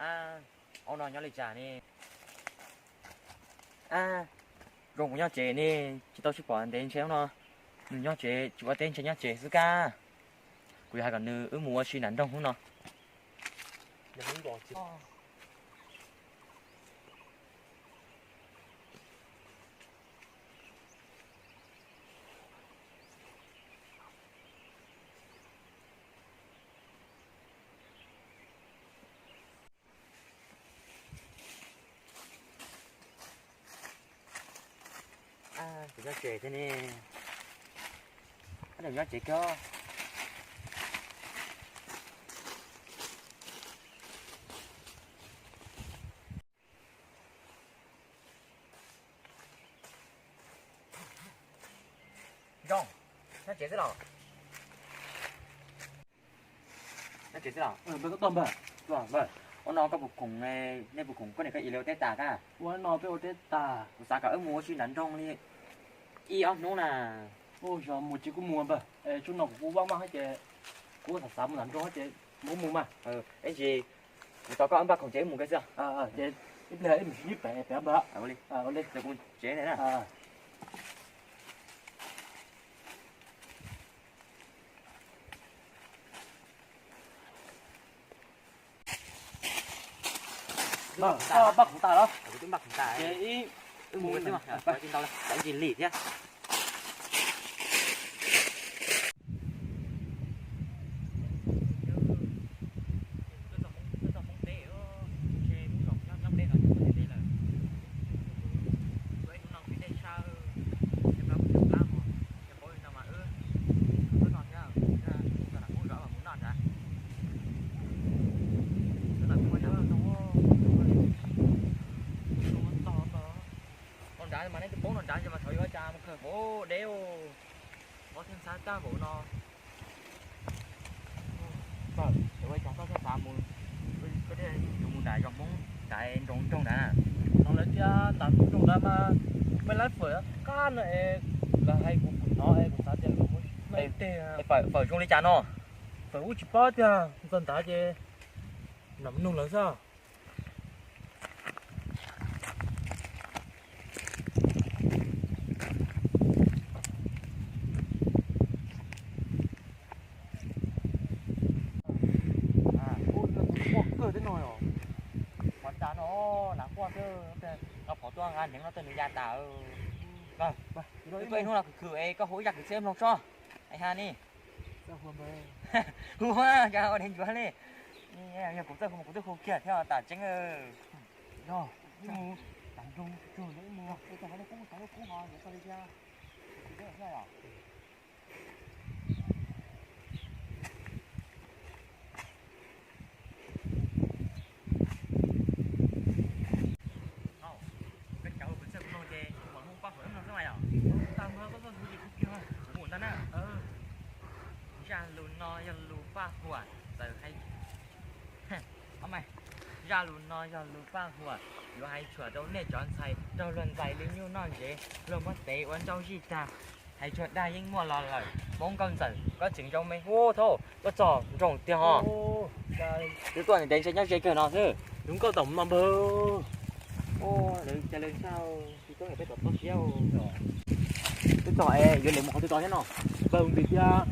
Ub no nyob li cas ne? Zoo kuv nyob tsev ne, tsis tau sib pom ntev ntshe ub no nws nyob tsev tsis ua teb ntshe nyob tsev xwb kab. Kuv yuav hais kom nws wb mus ua si nram nroog hnub no. Kuv nyob tsev thiab ne. Nyob tsev kiag. Zoo, nyob tsev xwb los? Nyob tsev xwb los? Ua no koj puas khoom, nej puas khoom koj niam koj txiv lawv ua teb tas kab? Ua no peb ua teb tas. Kuv xav kom wb mus ua si nram nroog li ib ob hnub na. Ua yog mus tsis kuj mus npawg, tsuj no kuv kuj vaj maj thiab ces kuv xav xav mus nram nroog thiab ces mus mus mas. Ib ntsis kuv tos koj wb npaj khoom ces wb mus kiag xwb. Ces ib pliag wb mus sib ntsib pem pem npawg. Ua li, ua li, kuv mus tsev ntawd na. Koj npaj khoom tas los? Kuv twb npaj khoom tas. Ces wb mus xwb mas, tsis ntau li, tsam ib ntsis lim thiab. Ua nrad mas nej twb poob no nrad mas thaum yuav ua cas mus kawg nkaus deb. Ua thiaj ntxhab tag npaum no. Ua cas koj thiaj xav mus, koj thiaj yuav mus nram zos Hmoob nrad nroog nroog nrad? No lawv thiab nrad nroog nrad mas peb lab fawm qab no es lawv hais kuv kuv hnov es kuv xav tias kuv mus teg. Fawm zoo li cas no? Fawm ub tsis paub tiag, ntxog nrad ces nram nroog lawv xwb. Quaj kawg thiab no. Qhov tas no, nav quaj xwb, no phom tuaj nqa neev no tej nws ya tas. Ib hnub no khwv khwv es koj hu ib zaj kwv txhiaj mloog tso. Ais ha ni. Hu, ua dheev ncuav li. Yog kuv txawj hu mas kuv twb hu kiag thiab tas tseeb. Koj cov kwv txhiaj kuv mloog ces mam hu paj huam mloog xwb mas yom. Tag nrho koj tuaj hu ces kuv kiag kuv mus ntag na. Zaj lus no yog lus paj huam txawm hais, zaj lus no yog lus paj huam yuav hais tshuam rau nej cov ntxhais raug luag ntxais li nyuj noj ntsev, luag muab tev ua nrauj zij tag. Hais tshuam dag yeej muaj los lawm, Hmoob Nkauj Ntxawm koj tseem zoo me hu thauj tuaj txog nroog tiag ho. Twb tuaj ntev ntshe nyob ze kawg no xwb. Lub nkauj tom no npawg. Cas lawv ntshai tsis tau peb tom toj siab. Twb txog es yuav lem mus qhov twg tod thiab no? Npawg mus tim tiag.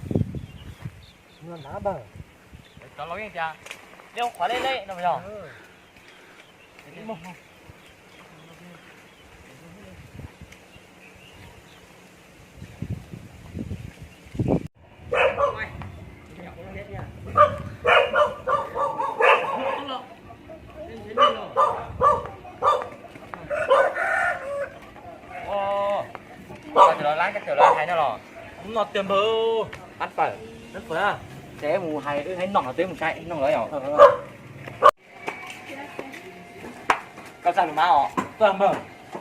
Npawg, cov laus yeej tias liab qhuav leb leb no yog. Ua, koj cov lab, koj cov lab hais no los? Ub no tiag npawg. Ab, pawg, ab, pawg, ces mus hais wb hais no twb mus saib no lawm yom. Koj txaj lus mab os. Txaj npawg,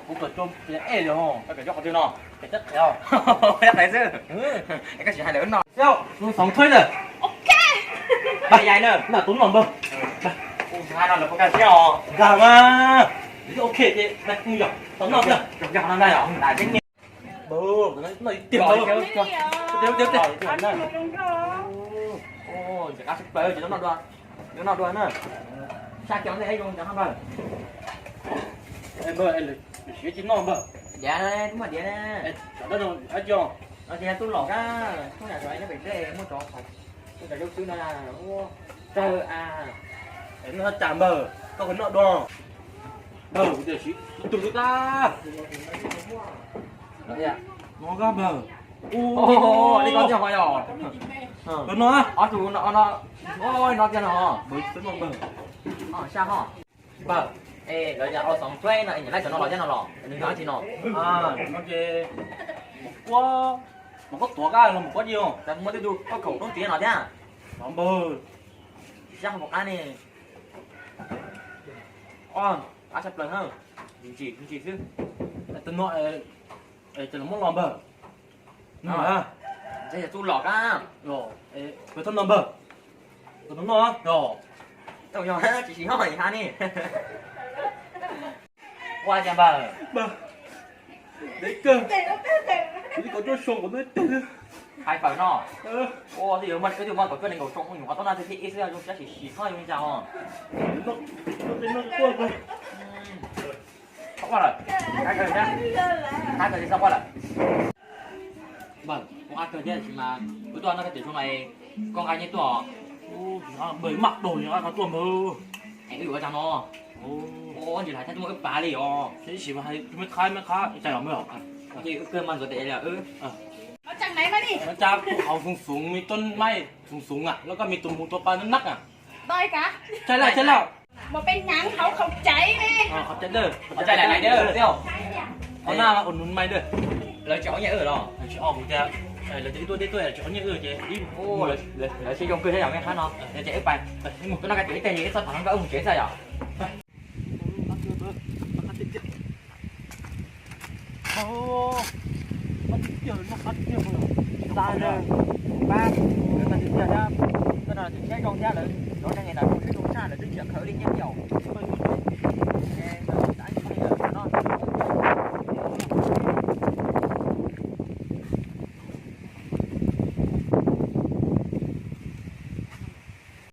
kuv kom coj pliag ej lawm os. Koj kom coj qhov twg no? Pem teb qhev os. Pem teb qhev xwb. Es koj tsis hais lawm wb no. Xyov, tus xoom thuaib ntawd. Ok. Pab yaig na, noj tus no npawg. Ua no lawv puas nkag siab os? Nkag mas. Yog ok ces mus yog tom no thiab. Yog no na yom. Npawg, no ib tiag npawg. Tiag tiag tiag. Noj dua, noj dua na. Cov ntawd zoo cov no npawg. Npawg, siav tsis noj npawg. Diav, twb muaj diav na. Cov no dab tsi? No ces tub lom kab, tub yam nyob pem dej muaj cov, muaj cov zaub xwb no na. Tsawg a. Noj cas npawg, koj puas noj dua? Npawg, kuv tias siv ib tug xwb tab. No kab npawg. Li ko tiag hov yog. Koj noj. Ob tug no, no tiag no. Npawg, xwb noj npawg. Sab hov. Npawg, es lawv tias au xoom tsuaib no es nyiam laij cov no los thiab no los nws yog dab tsi no? No ces mos kuab, mos kuab tuav kab los mos kuab dib os. Cas muaj tej tug koj kaum roob txiv no thiab. Npawg, sab hov puas qab ne? Qab tshaj plaws na. Ntsim ntsim xwb. Tus no ces los muab los npawg. Ntshe yog tub lom kab. Peb thov noj npawg. Tus no noj. Tau yog tsis siv noj ha ne. Ua cas npawg? Dev kawg. Kuv twb kaum cuaj xyoo kuv twb teg. Hais fawm no. Ua twb yuav muaj, twb yuav muaj kaum cuaj nees nkaum xyoo nyuam qhuav tuaj noj thiab ib xwb zoo sab sim sim noj zoo li cas os. Txhob quaj lawm. Qab kawg li txhob quaj lawm. Npawg, kuv qab kawg thiab tab sis mas wb tuaj noj kab tiam zoo no, koj nqa nyiaj tuaj os? Npawg, maj dog nyiaj qab tuaj npawg. Es wb yuav ua cas no? Ua ntsis lawm thiab twb muaj wb pav li os. Tab sis mas hais tus me qhab me qhab ua cas los npawg os? Ces wb kawg mas ntxuav tes li os. Ua cas kuj qhov xoov xoov me tub maij xoov xoov a, lawv koj me tus mus tua pa nab nab a. Txaij laj txaij laj. Qhov txaij laj laj dawb. Qhov naj ua nus maij dawb. Lawv tsis qhov nyiaj wb los? Tsis qhov kuv tias lawv tias ib tuaj deb tuaj tsis qhov nyiaj wb ces ib, lawv sib zoo kawg thiab yog me qhab no. Ces wb pais, koj noj kab tiam ib teg es wb txhob tham koj wb mus tsev xwb yom. Koj no tus siab zoo thiab lawv cov neeg ntawd zoo siab zoo tshaj lawv twb tsis khawv li nyiaj li os.